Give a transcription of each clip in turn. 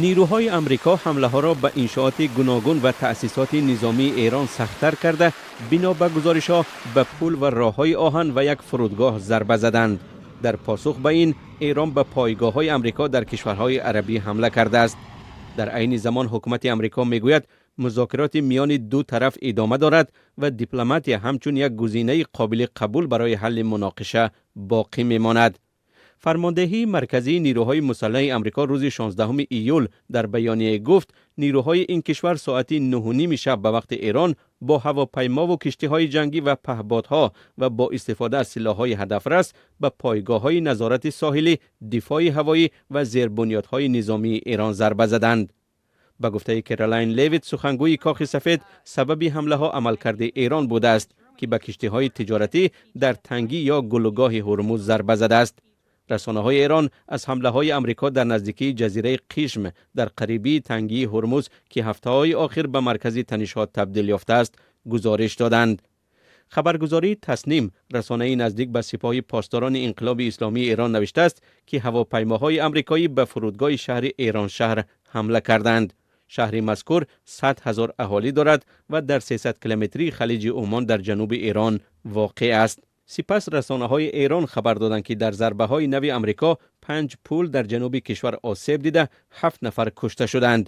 Нерӯҳои Амрико ҳамлаҳоро ба иншооти гуногун ва таъсисоти низомии Эрон сахттар карда, бино ба гузоришҳо ба пул ва роҳҳои оҳан ва як фурудгоҳ зарба заданд. Дар посух ба ин, Эрон ба пойгоҳҳои Амрико дар кишварҳои арабӣ ҳамла кардааст. Дар айни замон ҳукумати Амрико мегӯяд, музокироти миёни ду тараф идома дорад ва дипломатия ҳамчун як гузинаи қобили қабул барои ҳалли муноқиша боқӣ мемонад. Фармондеҳии марказии нерӯҳои мусаллаҳи Амрико рӯзи 16 июл дар баёнияе гуфт, нерӯҳои ин кишвар соати 9:30 шаб ба вақти Эрон бо ҳавопаймову киштиҳои ҷангӣ ва паҳбодҳо ва бо истифода аз силоҳҳои ҳадафрас ба пойгоҳҳои назорати соҳилӣ, дифои ҳавоӣ ва зербунёдҳои низомии Эрон зарба заданд. Ба гуфтаи Кэролайн Левит, сухангӯи Кохи Сафед, сабаби ҳамлаҳо амалкарди Эрон будааст, ки ба киштиҳои тиҷоратӣ дар тангӣ ё гулӯгоҳи Ҳурмуз зарба задааст. Расонаҳои Эрон аз ҳамлаҳои Амрико дар наздикии ҷазираи Қишм дар қарибии тангии Ҳурмуз, ки ҳафтаҳои охир ба маркази танишҳо табдил ёфтааст, гузориш доданд. Хабаргузории Тасним, расонаи наздик ба Сипоҳи Посдорони Инқилоби Исломии Эрон, навиштааст, ки ҳавопаймоҳои амрикоӣ ба фурудгоҳи шаҳри Эроншаҳр ҳамла карданд. Шаҳри мазкур 100 000 аҳолӣ дорад ва дар 300 километрии Халиҷи Умон дар ҷануби Эрон воқеъ аст. Сипас расонаҳои Эрон хабар доданд, ки дар зарбаҳои нави Амрико панҷ пул дар ҷануби кишвар осеб дида, ҳафт нафар кушта шуданд.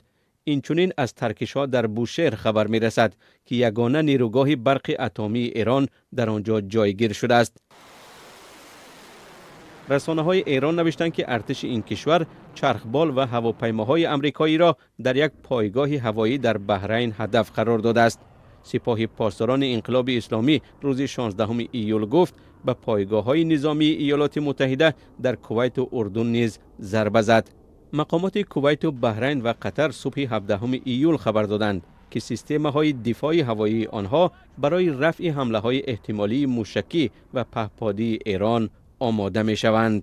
Инчунин аз таркишҳо дар Бушер хабар мерасад, ки ягона нерӯгоҳи барқи атомии Эрон дар он ҷо ҷойгир шудааст. Расонаҳои Эрон навиштанд, ки артиши ин кишвар чархбол ва ҳавопаймоҳои амрикоиро дар як пойгоҳи ҳавоӣ дар Баҳрайн ҳадаф қарор додааст. Сипоҳи Посдорони Инқилоби Исломӣ рӯзи 16 июл гуфт, ба пойгоҳҳои низомии Иёлоти Муттаҳида дар Кувайту Урдун низ зарба зад. Мақомоти Кувайту Баҳрайн ва Қатар субҳи 17 июл хабар доданд, ки системаҳои дифои ҳавоии онҳо барои рафъи ҳамлаҳои эҳтимолии мушакӣ ва паҳподии Эрон омода мешаванд.